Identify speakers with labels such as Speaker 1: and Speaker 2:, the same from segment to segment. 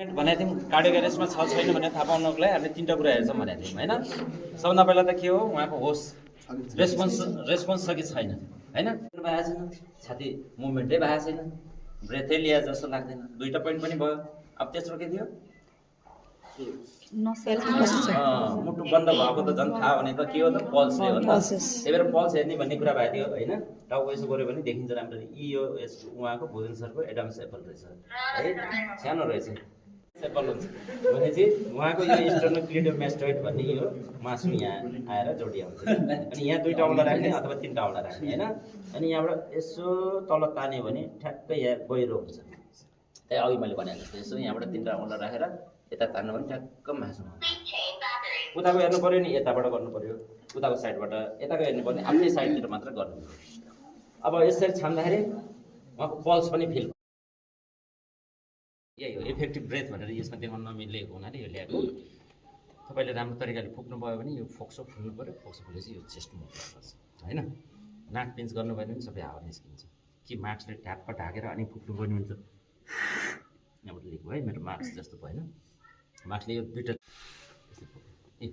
Speaker 1: भनेको थियौँ कार्डियक एरेस्टमा छ छैन भनेर थाहा पाउनको लागि हामीले तिनवटा कुरा हेर्छौँ भनेको थियौँ होइन। सबभन्दा पहिला त के हो उहाँको होस रेस्पोन्स छ कि छैन होइन, भएको छैन, छाती मुभमेन्टै भएको छैन, ब्रेथै लिया जस्तो लाग्दैन, दुईवटा पोइन्ट पनि भयो। अब तेस्रो के थियो, मुटु बन्द भएको त झन् थाहा भने त के हो त पल्सले हो नि त। त्यही भएर पल्स हेर्ने भन्ने कुरा भएको थियो होइन। टाउको यसो गऱ्यो भने देखिन्छ राम्ररी। यो उहाँको भोजन सरको एडम्स एप्पल रहेछ है, सानो रहेछ एप्पल हुन्छ भने चाहिँ उहाँको यो स्टर्नोक्लिडोमास्टोइड भन्ने यो मासु यहाँ आएर जोडिया हुन्छ। अनि यहाँ दुईवटा औँला राख्ने अथवा तिनवटा औँला राख्ने होइन। अनि यहाँबाट यसो तल तान्यो भने ठ्याक्कै यहाँ गहिरो हुन्छ। त्यही अघि मैले भनेको जस्तो यसो यहाँबाट तिनवटा औँला राखेर यता तान्नु भने ठ्याक्क मासु उताको हेर्नु पऱ्यो नि, यताबाट गर्नु पऱ्यो, उताको साइडबाट यताको हेर्नु पर्ने, आफ्नै साइडतिर मात्र गर्नु पऱ्यो। अब यसरी छान्दाखेरि उहाँको पल्स पनि फिल, यही हो इफेक्टिभ ब्रेथ भनेर यसमा देखाउन नमिलेको हुनाले यो ल्याएको। तपाईँले राम्रो तरिकाले फुक्नुभयो भने यो फोक्सो फुल्नु पऱ्यो, फोक्सो फुलेपछि यो चेस्ट मुभ गर्छ होइन। नाक पिन्च गर्नुभयो भने सबै हावा निस्किन्छ कि मार्क्सले ट्याप्प ढाकेर अनि फुक्नु पर्ने हुन्छ। यहाँबाट लिएको है, मेरो मार्क्स जस्तो भएन, मार्क्सले यो दुईवटा ए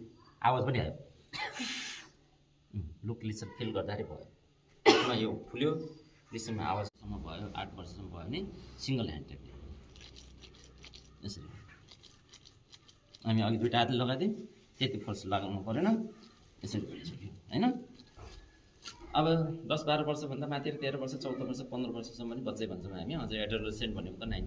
Speaker 1: आवाज पनि आयो, लुक लिसन फिल गर्दाखेरि भयो। यसमा यो फुल्यो, लिसनमा आवाजसम्म भयो, 8 वर्षसम्म भयो भने सिङ्गल ह्यान्डेड यसरी हामी अघि दुईवटा हातले लगाइदिउँ, त्यति फोर्स लगाउनु परेन, यसरी भइसक्यो होइन। अब 10-12 वर्षभन्दा माथि 13 वर्ष 14 वर्ष 15 वर्षसम्म पनि बच्चै भन्छौँ हामी। अझै एडोलेसेन्ट भनेको त 90